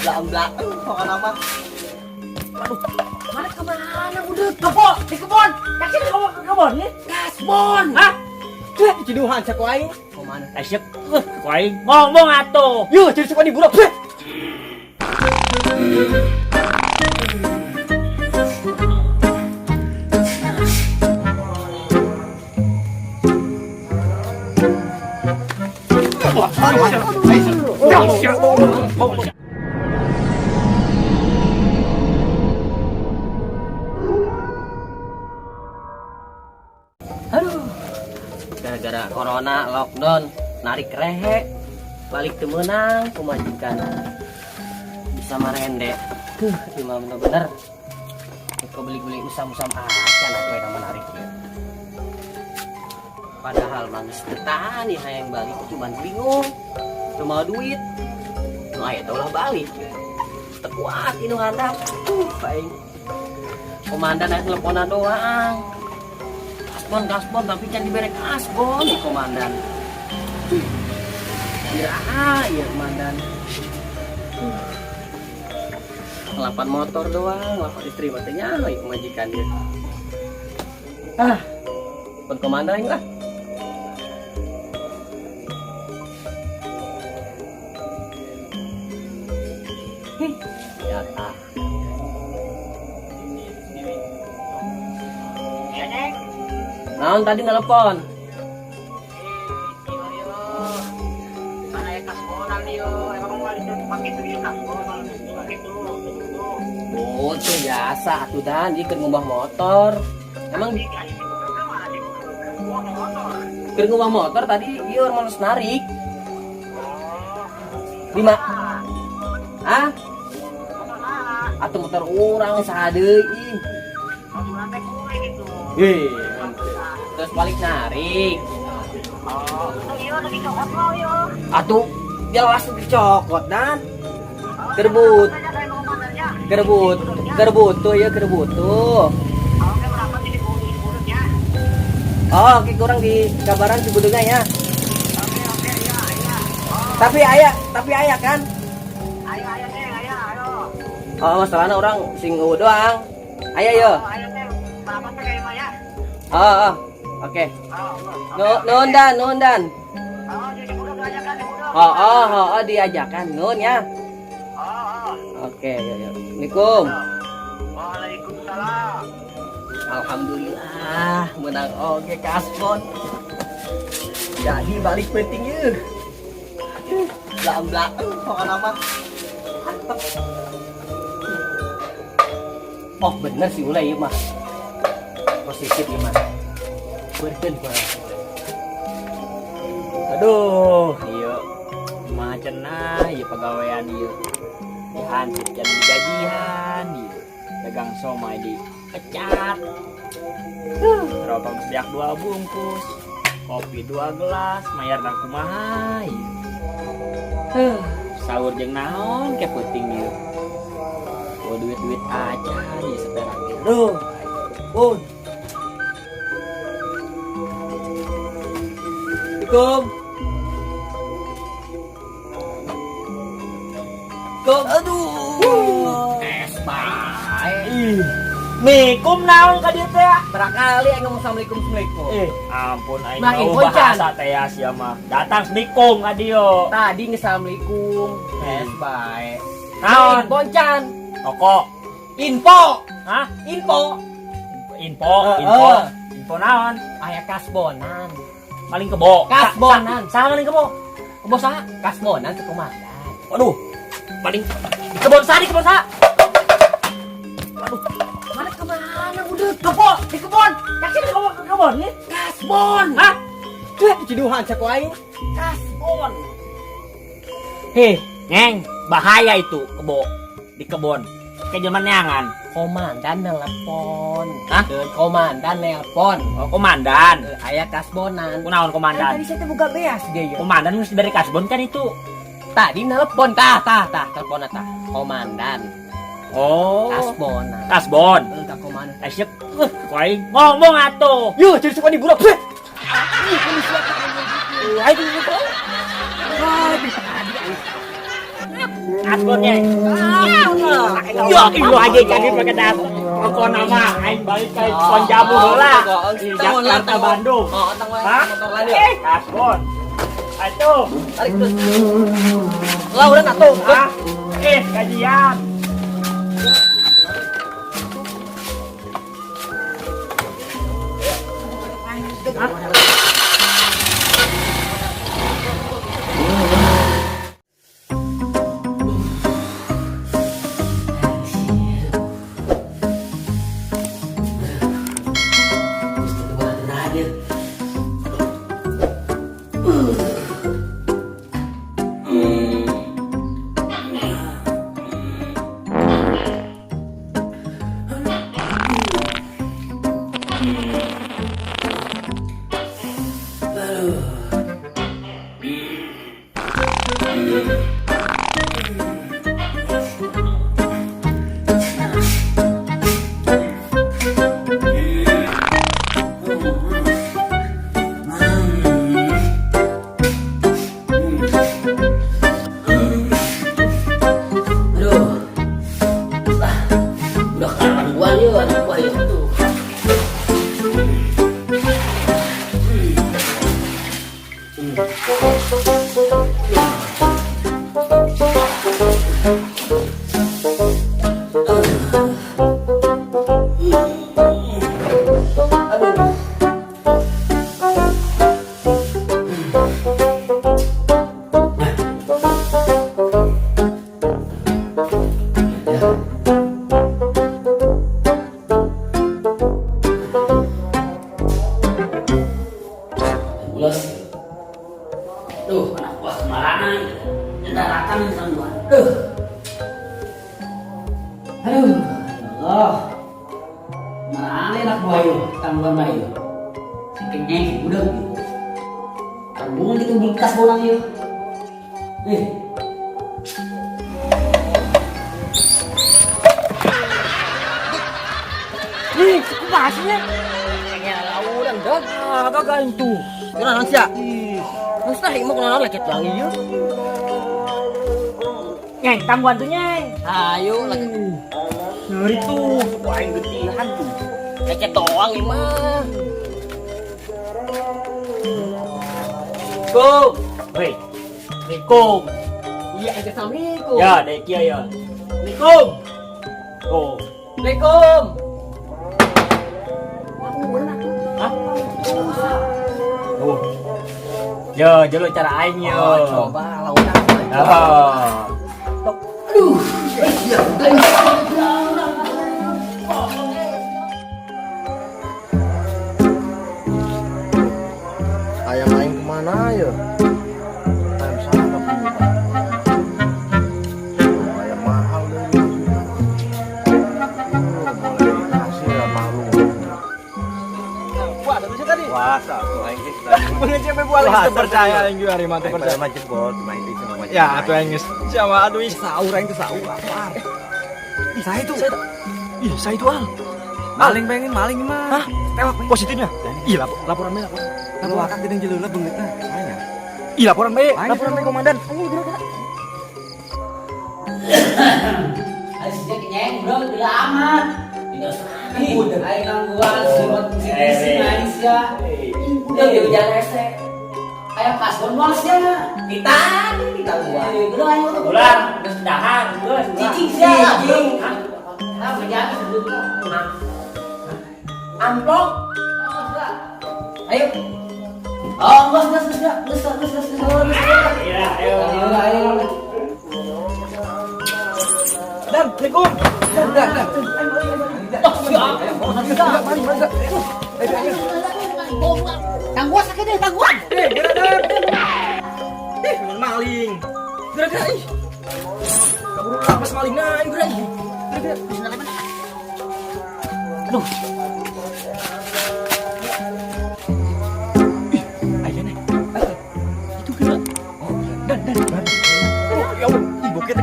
Belak-belakan pokoknya mah. Aduh, mana kemana udah? Kebon, di kebon. Yakin di kebon, kebon nih? Kasbon. Hah? Cek ciduhan cek aing. Komandan. Asyik, ku aing ngomong atuh. Yuh, jadi suka diburak. Cek. Aduh, gara-gara corona lockdown narik rehe balik teu meunang ku majikan bisa marende. Tuh, cuma bener-bener kau beli-beli usam-usam acan atuh eta menarik ya. Padahal mangis tahan nih hayang balik, cuman bingung cuma duit nu aya teh ulah balik teu kuat ini handap. Tuh, aing komandan aya teleponan doang, kasbon kasbon, tapi can dibere kasbon di komandan. Iraha ya komandan? Ngelapan motor doang, ngelapan istri matanya ya majikan dia. Ah, pun komandan lah. Hih, ya ah. Iya, Neng. Naon tadi nelpon? Iya, iya. Mana ya kasbonan yo? Emang mau pakai itu ya kasbonan gitu. Oh, itu biasa atuh dan dia keur ngubah motor. Emang keur ngubah motor tadi ieu urang harus narik. Lima. Ah? Atuh motor urang saha deui ih. Hei, terus balik narik. Atuh jelas dicokot dan kerbut kerbut kerbutuh ya kerbutuh. Oh, oke, kurang di kabaran si budegnya ya. Tapi ayah kan? Oh, masalahnya orang sing eueuh doang. Ayah yo. Oh, oh. Oke. Nuhun dan, nuhun dan. Oh, oh, oh, oh, diajakan nuhun ya. Oke, yo yo. Assalamualaikum. Waalaikumsalam. Alhamdulillah menang oke kasbon. Jadi balik penting yeuh. Belak-belakan pokoknya mah. Mantep. Oh, bener sih ulai ieu mah. Positif ieu mah. Berden kurang. Aduh, iya. Macenah, iya pegawaian iya. Dihansip can digajian, iya. Dagang somai di pecat. Rokok geus dua bungkus, kopi dua gelas, mayar nang kumaha ieu. Huh, sahur jeung naon ke peuting ieu. Oh, duit-duit aja ieu seperak. Aduh. Pun. Assalamualaikum. Assalamualaikum. Aduh. Es bae. Ih, mikum naon ka dieu teh? Berakali aing ngomong assalamualaikum assalamualaikum. Eh, ampun aing Nah, mau info, Chan. bahasa teh ya sia mah. Datang semikum ka dieu. Tadi nge-assalamualaikum. Es bae. Naon? Info can. Toko. Info. Hah? Info. Info, Eh, info. eh. Info naon? Aya kasbonan. Maling kebo. Kasbonan. Saha maling kebo? Kebo saha? Kasbonan teu komandan. Waduh. Maling di kebon saha, di kebon saha? Waduh, mana kemana udah? Kebon, di kebon. Yakin di kebon, kebon nih? Kasbon. Hah? Cek ciduhan cek aing. Kasbon. Heh, ngeng, bahaya itu kebo di kebon. Kayak jelema neangan. Komandan nelpon. Hah? Komandan nelpon. Oh, komandan. Eh, aya kasbonan. Kunaon Kan komandan? tadi saya tuh buka beas ge ya. Komandan mesti dari kasbon kan itu. Tadi nelpon tah tah tah telepon tah. Komandan. Oh. Kasbonan. Kasbon. Eh, ka komandan. Asyik, ku aing ngomong atuh. Yuh, jadi suka diburak. Cek. Aing itu. Ah, tadi aing. Kasbonnya. Ya, ibu aja jadi pakai das. Pokokna mah aing balik ka kon jamu heula. Di Jakarta Bandung. Oh, tang wae Hah? motor lain ya. Eh, kasbon. Atuh. Tarik terus. Lah udah atuh. Ah, eh, gajian. Aduh. Ah, udah gangguan yuk anak buah yuk tuh. Ulas. Duh, anak buah kemana? Daratan nih gangguan. Duh. Aduh, ya Allah. Mana anak buah yuk, tangguhan mah yuk. Si kenyang, si budeg. Tanggungan gitu beli tas bonang yuk. Eh. Ih, kumaha sih nya? Kayaknya lauran, dog. Ah, gagal tuh. Kunaon sia? Terus tah ieu mah kunaon lecet lagi yeuh. Nyeng, tangguhan tuh nyeng. Ayo lagi Nyeri tuh, wah aing getihan tuh. lecet doang ieu mah. Go. Hei, Assalamualaikum. Iya, assalamualaikum. Ya, dek kia ya. Assalamualaikum. Oh. Assalamualaikum. Hah? Oh. Yo, jelo cara aing yo. Oh, coba lauran. Oh. Aduh. Ya udah. Ayam aing kemana ya? Ayam sana tapi. Ayam mahal deh. Boleh dikasih ya malu. Wah, ada bisa tadi. Wah, satu aing geus. Mengecek buah Wah, percaya aing juga hari mah Percaya mah jebol, main di semua. Ya, atuh aing geus. Siapa atuh ih sahur aing teh sahur lapar. Ih, saya itu. Ih, saya itu al. Maling pengen maling mah. Hah? Tewak positifnya. Ih, laporan bae laporan. Laporan akak geuning jeleula beungeutna. Saya. Ih, laporan bae, laporan bae komandan. Ayo sejak kenyang, bro, udah amat. Tidak udah aing gangguan si si manis ya. Udah dia jalan rese. Ayam kasbon moal sia. Kita ini gangguan. Udah aing udah. Ulang, geus dahar, geus. Cicing sia. Cicing. Nah, berjalan sebelum. Amplop. Ayo. Oh, enggak, enggak, enggak, enggak, enggak, enggak, enggak, enggak. Iya, ayo. Ayo, ayo. Dan, Assalamualaikum. Dan, dan, dan. Tangguan sakit deh, tangguan. Eh, gerak, Ih, maling. Gerak, gerak, ih. Kabur lapas maling nah, ayo gerak. Gerak, gerak. Aduh. Ih, ayo nih. Itu gerak. Oh, dan, dan, dan. Oh, ya Allah, ih, bokeh.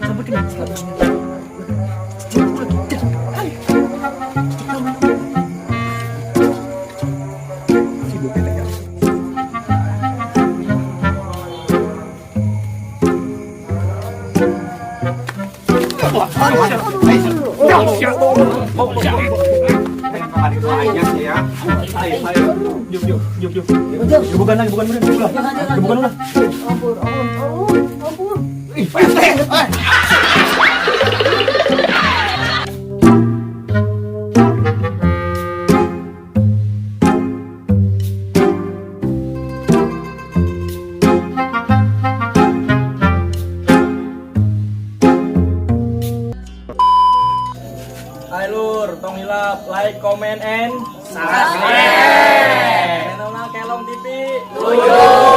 Sampai kena. Si bokeh teh. Ya. Ayo, ayo. Yuk, yuk, yuk, yuk. Bukan lagi, bukan, bukan, bukan. Bukan ulah. Ampun, ampun, ampun, ampun. Ih, Pak RT. Hai lur, tong hilap, like, comment, and subscribe. Channelna Kelong TV. Tujuh.